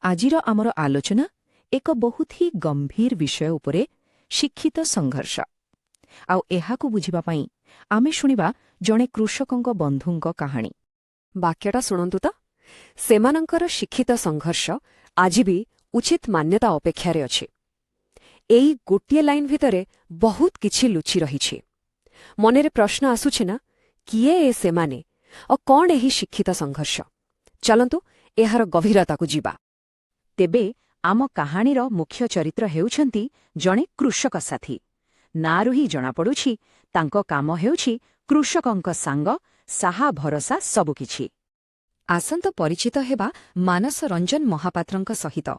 ଆଜିର ଆମର ଆଲୋଚନା ଏକ ବହୁତ ହି ଗମ୍ଭୀର ବିଷୟ ଉପରେ, ଶିକ୍ଷିତ ସଂଘର୍ଷ। ଆଉ ଏହାକୁ ବୁଝିବା ପାଇଁ ଆମେ ଶୁଣିବା ଜଣେ କୃଷକଙ୍କ ବନ୍ଧୁଙ୍କ କାହାଣୀ। ବାକ୍ୟଟା ଶୁଣନ୍ତୁ ତ, ସେମାନଙ୍କର ଶିକ୍ଷିତ ସଂଘର୍ଷ ଆଜି ବି ଉଚିତ ମାନ୍ୟତା ଅପେକ୍ଷାରେ ଅଛି। ଏଇ ଗୋଟିଏ ଲାଇନ୍ ଭିତରେ ବହୁତ କିଛି ଲୁଚି ରହିଛି। ମନରେ ପ୍ରଶ୍ନ ଆସୁଛି ନା, କିଏ ଏ ସେମାନେ ଓ କଣ ଏହି ଶିକ୍ଷିତ ସଂଘର୍ଷ? ଚାଲନ୍ତୁ, ଏହାର ଗଭୀରତାକୁ ଯିବା। ତେବେ ଆମ କାହାଣୀର ମୁଖ୍ୟ ଚରିତ୍ର ହେଉଛନ୍ତି ଜଣେ କୃଷକ ସାଥୀ। ନାଁରୁ ହିଁ ଜଣାପଡ଼ୁଛି, ତାଙ୍କ କାମ ହେଉଛି କୃଷକଙ୍କ ସାଙ୍ଗ, ସାହା ଭରସା, ସବୁକିଛି। ଆସନ୍ତୁ ପରିଚିତ ହେବା ମାନସ ରଞ୍ଜନ ମହାପାତ୍ରଙ୍କ ସହିତ।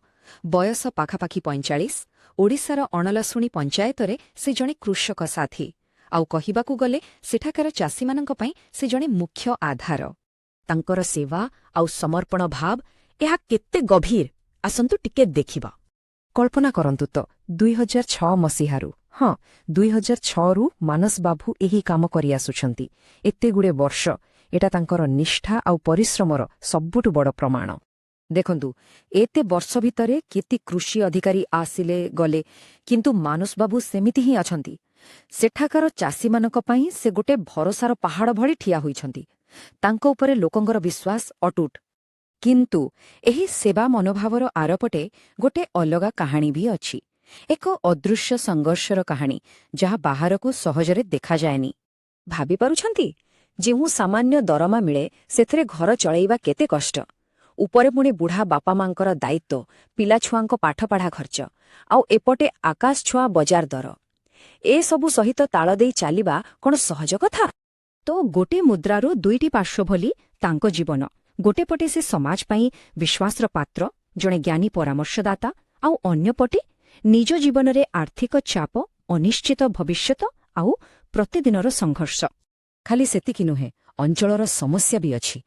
ବୟସ ପାଖାପାଖି 45। ଓଡ଼ିଶାର ଅଣଲଶୁଣୀ ପଞ୍ଚାୟତରେ ସେ ଜଣେ କୃଷକ ସାଥୀ। ଆଉ କହିବାକୁ ଗଲେ ସେଠାକାର ଚାଷୀମାନଙ୍କ ପାଇଁ ସେ ଜଣେ ମୁଖ୍ୟ ଆଧାର। ତାଙ୍କର ସେବା ଆଉ ସମର୍ପଣ ଭାବ, ଏହା କେତେ ଗଭୀର, ଆସନ୍ତୁ ଟିକେ ଦେଖିବା। କଳ୍ପନା କରନ୍ତୁ ତ, 2006 ମସିହାରୁ, ହଁ, 2006ରୁ ମାନସ ବାବୁ ଏହି କାମ କରିଆସୁଛନ୍ତି। ଏତେଗୁଡ଼େ ବର୍ଷ! ଏଟା ତାଙ୍କର ନିଷ୍ଠା ଆଉ ପରିଶ୍ରମର ସବୁଠୁ ବଡ଼ ପ୍ରମାଣ। ଦେଖନ୍ତୁ, ଏତେ ବର୍ଷ ଭିତରେ କେତେ କୃଷି ଅଧିକାରୀ ଆସିଲେ ଗଲେ, କିନ୍ତୁ ମାନସ ବାବୁ ସେମିତି ହିଁ ଅଛନ୍ତି। ସେଠାକାର ଚାଷୀମାନଙ୍କ ପାଇଁ ସେ ଗୋଟେ ଭରସାର ପାହାଡ଼ ଭଳି ଠିଆ ହୋଇଛନ୍ତି। ତାଙ୍କ ଉପରେ ଲୋକଙ୍କର ବିଶ୍ୱାସ ଅଟୁଟ। କିନ୍ତୁ ଏହି ସେବା ମନୋଭାବର ଆରପଟେ ଗୋଟେ ଅଲଗା କାହାଣୀ ବି ଅଛି, ଏକ ଅଦୃଶ୍ୟ ସଂଘର୍ଷର କାହାଣୀ, ଯାହା ବାହାରକୁ ସହଜରେ ଦେଖାଯାଏନି। ଭାବିପାରୁଛନ୍ତି, ଯେଉଁ ସାମାନ୍ୟ ଦରମା ମିଳେ ସେଥିରେ ଘର ଚଳେଇବା କେତେ କଷ୍ଟ! ଉପରେ ପୁଣି ବୁଢ଼ା ବାପା ମାଙ୍କର ଦାୟିତ୍ୱ, ପିଲାଛୁଆଙ୍କ ପାଠପଢ଼ା ଖର୍ଚ୍ଚ, ଆଉ ଏପଟେ ଆକାଶ ଛୁଆଁ ବଜାର ଦର। ଏସବୁ ସହିତ ତାଳ ଦେଇ ଚାଲିବା କଣ ସହଜ କଥା? ତ ଗୋଟେ ମୁଦ୍ରାର ଦୁଇଟି ପାର୍ଶ୍ୱ ଭଳି ତାଙ୍କ ଜୀବନ। ଗୋଟେ ପଟେ ସେ ସମାଜ ପାଇଁ ବିଶ୍ୱାସର ପାତ୍ର, ଜଣେ ଜ୍ଞାନୀ ପରାମର୍ଶଦାତା, ଆଉ ଅନ୍ୟପଟେ ନିଜ ଜୀବନରେ ଆର୍ଥିକ ଚାପ, ଅନିଶ୍ଚିତ ଭବିଷ୍ୟତ ଆଉ ପ୍ରତିଦିନର ସଂଘର୍ଷ। ଖାଲି ସେତିକି ନୁହେଁ, ଅଞ୍ଚଳର ସମସ୍ୟା ବି ଅଛି।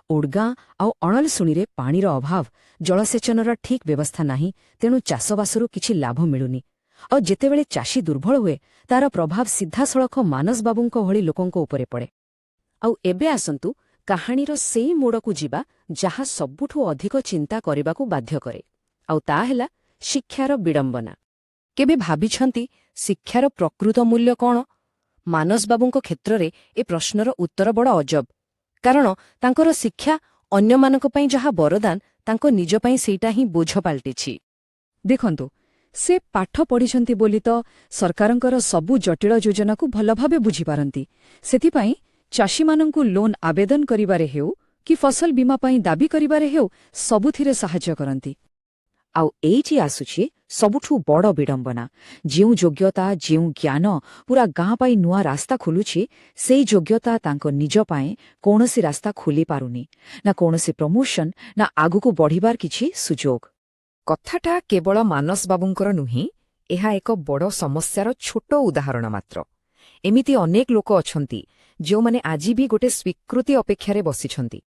ଓଡ଼ଗାଁ ଆଉ ଅଣଲଶୁଣୀରେ ପାଣିର ଅଭାବ, ଜଳସେଚନର ଠିକ୍ ବ୍ୟବସ୍ଥା ନାହିଁ। ତେଣୁ ଚାଷବାସରୁ କିଛି ଲାଭ ମିଳୁନି। ଆଉ ଯେତେବେଳେ ଚାଷୀ ଦୁର୍ବଳ ହୁଏ, ତାର ପ୍ରଭାବ ସିଧାସଳଖ ମାନସବାବୁଙ୍କ ଭଳି ଲୋକଙ୍କ ଉପରେ ପଡ଼େ। ଆଉ ଏବେ ଆସନ୍ତୁ କାହାଣୀର ସେଇ ମୋଡ଼କୁ ଯିବା, ଯାହା ସବୁଠୁ ଅଧିକ ଚିନ୍ତା କରିବାକୁ ବାଧ୍ୟ କରେ, ଆଉ ତା ହେଲା ଶିକ୍ଷାର ବିଡ଼ମ୍ବନା। କେବେ ଭାବିଛନ୍ତି, ଶିକ୍ଷାର ପ୍ରକୃତ ମୂଲ୍ୟ କଣ? ମାନସବାବୁଙ୍କ କ୍ଷେତ୍ରରେ ଏ ପ୍ରଶ୍ନର ଉତ୍ତର ବଡ଼ ଅଜବ। କାରଣ ତାଙ୍କର ଶିକ୍ଷା ଅନ୍ୟମାନଙ୍କ ପାଇଁ ଯାହା ବରଦାନ, ତାଙ୍କ ନିଜ ପାଇଁ ସେଇଟା ହିଁ ବୋଝ ପାଲଟିଛି। ଦେଖନ୍ତୁ, ସେ ପାଠ ପଢ଼ିଛନ୍ତି ବୋଲି ତ ସରକାରଙ୍କର ସବୁ ଜଟିଳ ଯୋଜନାକୁ ଭଲଭାବେ ବୁଝିପାରନ୍ତି। ସେଥିପାଇଁ ଚାଷୀମାନଙ୍କୁ ଲୋନ୍ ଆବେଦନ କରିବାରେ ହେଉ କି ଫସଲ ବୀମା ପାଇଁ ଦାବି କରିବାରେ ହେଉ, ସବୁଥିରେ ସାହାଯ୍ୟ କରନ୍ତି। ଆଉ ଏଇଠି ଆସୁଛି ସବୁଠୁ ବଡ଼ ବିଡ଼ମ୍ବନା। ଯେଉଁ ଯୋଗ୍ୟତା, ଯେଉଁ ଜ୍ଞାନ ପୁରା ଗାଁ ପାଇଁ ନୂଆ ରାସ୍ତା ଖୋଲୁଛି, ସେଇ ଯୋଗ୍ୟତା ତାଙ୍କ ନିଜ ପାଇଁ କୌଣସି ରାସ୍ତା ଖୋଲି ପାରୁନି, ନା କୌଣସି ପ୍ରମୋସନ, ନା ଆଗକୁ ବଢ଼ିବାର କିଛି ସୁଯୋଗ। କଥାଟା କେବଳ ମାନସ ବାବୁଙ୍କର ନୁହେଁ, ଏହା ଏକ ବଡ଼ ସମସ୍ୟାର ଛୋଟ ଉଦାହରଣ ମାତ୍ର। ଏମିତି ଅନେକ ଲୋକ ଅଛନ୍ତି, ଯେଉଁମାନେ ଆଜି ବି ଗୋଟେ ସ୍ୱୀକୃତି ଅପେକ୍ଷାରେ ବସିଛନ୍ତି।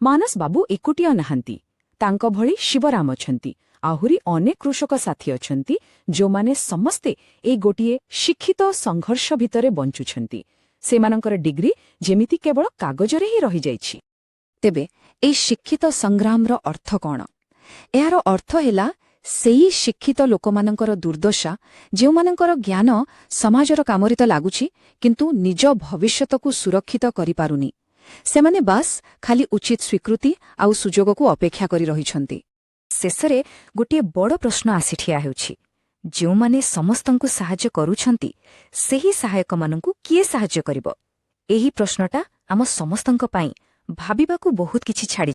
ମାନସ ବାବୁ ଏକୁଟିଆ ନାହାନ୍ତି। ତାଙ୍କ ଭଳି ଶିବରାମ ଅଛନ୍ତି, ଆହୁରି ଅନେକ କୃଷକ ସାଥୀ ଅଛନ୍ତି, ଯେଉଁମାନେ ସମସ୍ତେ ଏଇ ଗୋଟିଏ ଶିକ୍ଷିତ ସଂଘର୍ଷ ଭିତରେ ବଞ୍ଚୁଛନ୍ତି। ସେମାନଙ୍କର ଡିଗ୍ରୀ ଯେମିତି କେବଳ କାଗଜରେ ହିଁ ରହିଯାଇଛି। ତେବେ ଏଇ ଶିକ୍ଷିତ ସଂଗ୍ରାମର ଅର୍ଥ କଣ? ଏହାର ଅର୍ଥ ହେଲା ସେଇ ଶିକ୍ଷିତ ଲୋକମାନଙ୍କର ଦୁର୍ଦ୍ଦଶା, ଯେଉଁମାନଙ୍କର ଜ୍ଞାନ ସମାଜର କାମରେ ତ ଲାଗୁଛି, କିନ୍ତୁ ନିଜ ଭବିଷ୍ୟତକୁ ସୁରକ୍ଷିତ କରିପାରୁନି। ସେମାନେ ବାସ୍ ଖାଲି ଉଚିତ ସ୍ୱୀକୃତି ଆଉ ସୁଯୋଗକୁ ଅପେକ୍ଷା କରି ରହିଛନ୍ତି। ଶେଷରେ ଗୋଟିଏ ବଡ଼ ପ୍ରଶ୍ନ ଆସି ଠିଆ ହେଉଛି। ଯେଉଁମାନେ ସମସ୍ତଙ୍କୁ ସାହାଯ୍ୟ କରୁଛନ୍ତି, ସେହି ସହାୟକମାନଙ୍କୁ କିଏ ସାହାଯ୍ୟ କରିବ? ଏହି ପ୍ରଶ୍ନଟା ଆମ ସମସ୍ତଙ୍କ ପାଇଁ ଭାବିବାକୁ ବହୁତ କିଛି ଛାଡ଼ି